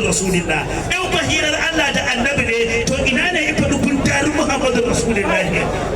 Rasulillah. In ba hirar Allah da annabi ne, to ina ne ya faɗi gundarin Muhammadu Rasulillah?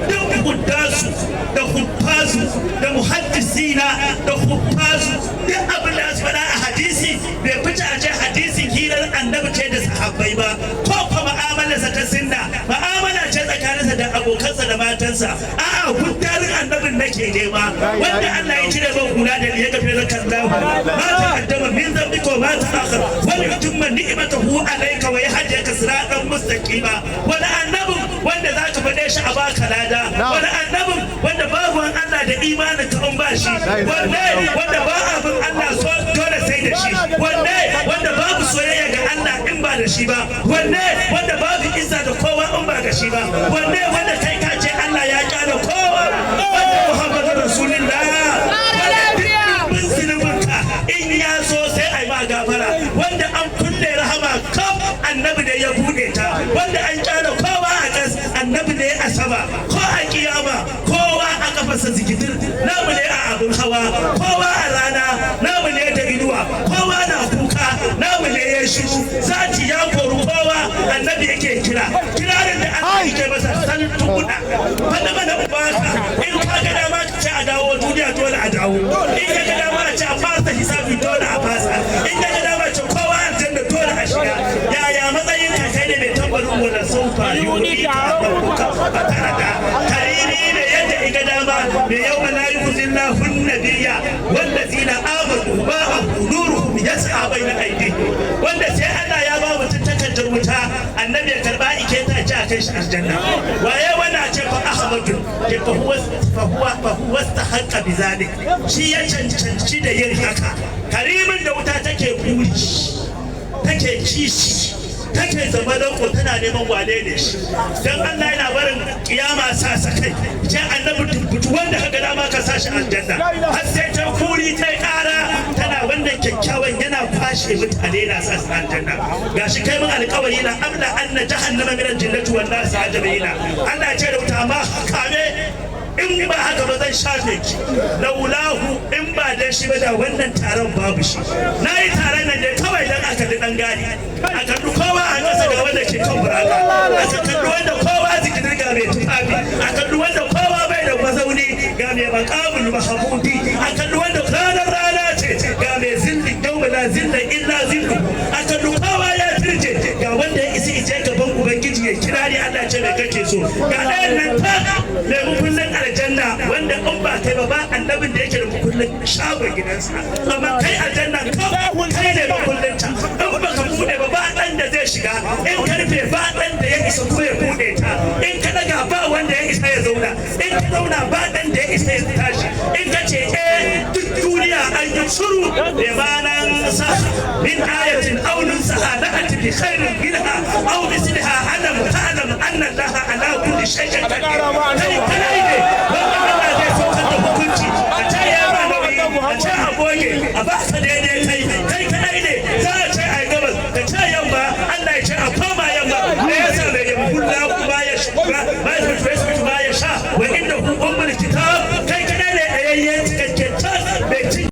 Duk huddasu da huffazu da muhaddisina da huffazu, duk abin da su faɗa a hadisi bai fice a ce hadisin hirar annabi ce da sahabbai ba, ko kuma mu'amalarsa ta sunna, mu'amala ce tsakaninsa da abokansa da matansa. A'a, gundarin annabin nake nema, wanda Allah ya cire ban hula da ya gafe na kallahu ma taqaddama min dhanbika wa ma ta'akhkhar wa yutimma ni'matahu alayka wa yahdiyaka siratan mustaqima. Wani annabin wanda zaka faɗe shi a baka lada? Wani annabin wanda babu wani Allah da imanin ka in ba shi? Wanne wanda ba abin Allah so dole sai da shi? Wanne wanda babu soyayya ga Allah in ba da shi ba? Wanne wanda babu izza da kowa in ba ga shi ba? Wanne wanda kai ka ce Allah ya kyale kowa wanda Muhammadu Rasulullah, wanda duk bin zunubinka in ya so sai ai ma gafara, wanda an kulle rahama kam annabi ne ya bude ta, wanda an kyale kowa a kas, annabi ne a sama, ko a kiyama kowa a kafarsa zikidir, namu ne a abin hawa, kowa a rana namu ne da inuwa, kowa na kuka namu ne ya shiru, zati ya kori kowa, annabi yake kira. Kirarin da Allah yake masa san tukuna fada mana ubaka. In ka ga dama ka ce a dawo duniya, dole a dawo. In ka ga dama a ce a fasa hisabi, dole a fasa. In ka ga dama ce kowa aljanna, dole a shiga. Yaya matsayin ka? Kai ne mai tambarin wala saufa yu'tika rabbuka fatarda. Karimi ne yadda iga dama mai yawma la yukhzillahu an-nabiyya wallazina amanu ma'ahu nuruhum yas'a bayna aydihim, wanda sai Allah ya ba mutum takardar wuta, annabi ya karba ike ta ci a kai shi aljanna. Waye wanda ce fa Ahmadu ke fa huwa istahaqqa bizalik, shi ya cancanci da yin haka. Karimin da wuta take buri, take kishi, take zama danko, tana neman wane ne shi. Dan Allah yana barin kiyama sa sa kai ce annabi tumbutu wanda kaga dama ka sa shi aljanna, har sai ta kuri ta kara tana wannan kyakkyawan yana kwashe mutane na sa su aljanna. Gashi kai mun alƙawari na amla anna jahannama min al-jinnati wan nas ajma'ina. Allah ya ce da wuta ma kame, in ba haka ba zan shafe ki. Laulahu, in ba dan shi ba da wannan taron babu shi. Na yi taron nan dai kawai dan aka kalli dan gadi, a kalli kowa a ƙasa ga wanda ke kan buraka, aka kalli wanda kowa zikirin ga mai tufafi, a kalli wanda kowa bai da mazauni ga mai makamul mahamudi, a kalli wanda ranar rana ce ga mai zillin yau la zilla illa zillu, a kalli kowa ya turje ga wanda ya isa ije gaban ubangiji ya kirari, Allah ce mai kake so. Ga ɗayan nan ta mai mukullin aljanna, wanda in ba kai ba ba annabin da yake da mukullin shagon gidansa, amma kai aljanna kai ne mukullin ta. In ba ka bude ba, ba dan da zai shiga. In ka rufe, ba dan da ya isa kuma ya bude ta. In ka daga, ba wanda ya isa ya zauna. In ka zauna, ba dan da ya isa ya tashi. In ka ce eh, duk duniya an yi shiru. Da ma nan min ayatin aw nunsaha na'ti bi khairin minha aw misliha, alam ta'lam anna Allaha ala kulli shay'in qadir. Kai